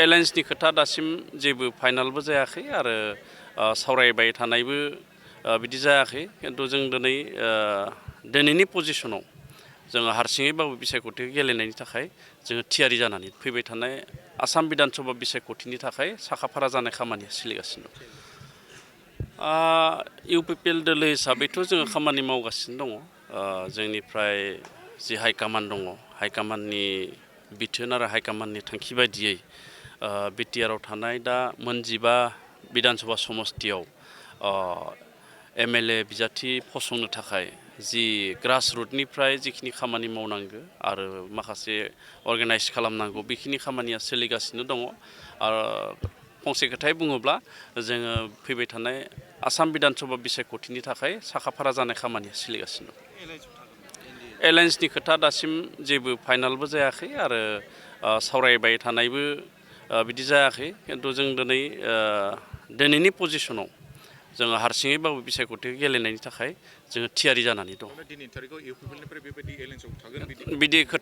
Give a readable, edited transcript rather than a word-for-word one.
एलायन्सनि खोथा दासिम जेबो फाइनालबो जायाखै आरो सावरायबाय थानायबो बिदि जायाखै खिन्थु जों दिनैनि पजिशनाव जोङो हारसिङैबाबो बिसायख'थिखौ गेलेनायनि थाखाय जोङो थियारि जानानै फैबाय थानाय आसाम बिधान सभा बिसायख'थिनि थाखाय साखाफारा जानाय खामानिया सोलिगासिनो दं। इउपिपिएल दोलो हिसाबैथ' जोङो खामानि मावगासिनो दङ। जोंनिफ्राय जि हाइकामान्ड दङ हाइकामान्डनि बिथोन आरो हाइकामान्डनि थांखि बायदियै बिटिआरआव थानाय दा मोनजिबा बिधान सभा समस्तियाव एमएलए बिजाथि फसंनो थाखाय जि ग्रासरुटनिफ्राय जिखिनि खामानि मावनांगौ आरो माखासे अर्गानाइज खालामनांगौ बेखिनि खामानिया सोलिगासिनो दङ। आरो फंसे खोथायै बुङोब्ला जोङो फैबाय थानाय आसाम बिधान सभा बिसायख'थिनि थाखाय साखाफारा जानाय खामानिया सोलिगासिनो दं। एलायन्सनि खोथा दासिम जेबो फाइनालबो जायाखै आरो सावरायबाय थानायबो बिदि जायाखै खिन्थु जों दिनैनि पजिशनाव जोङो हारसिङैबाबो बिसायख'थिखौ गेलेनायनि थाखाय जोङो थियारि जानानै दं। बिदि खोथा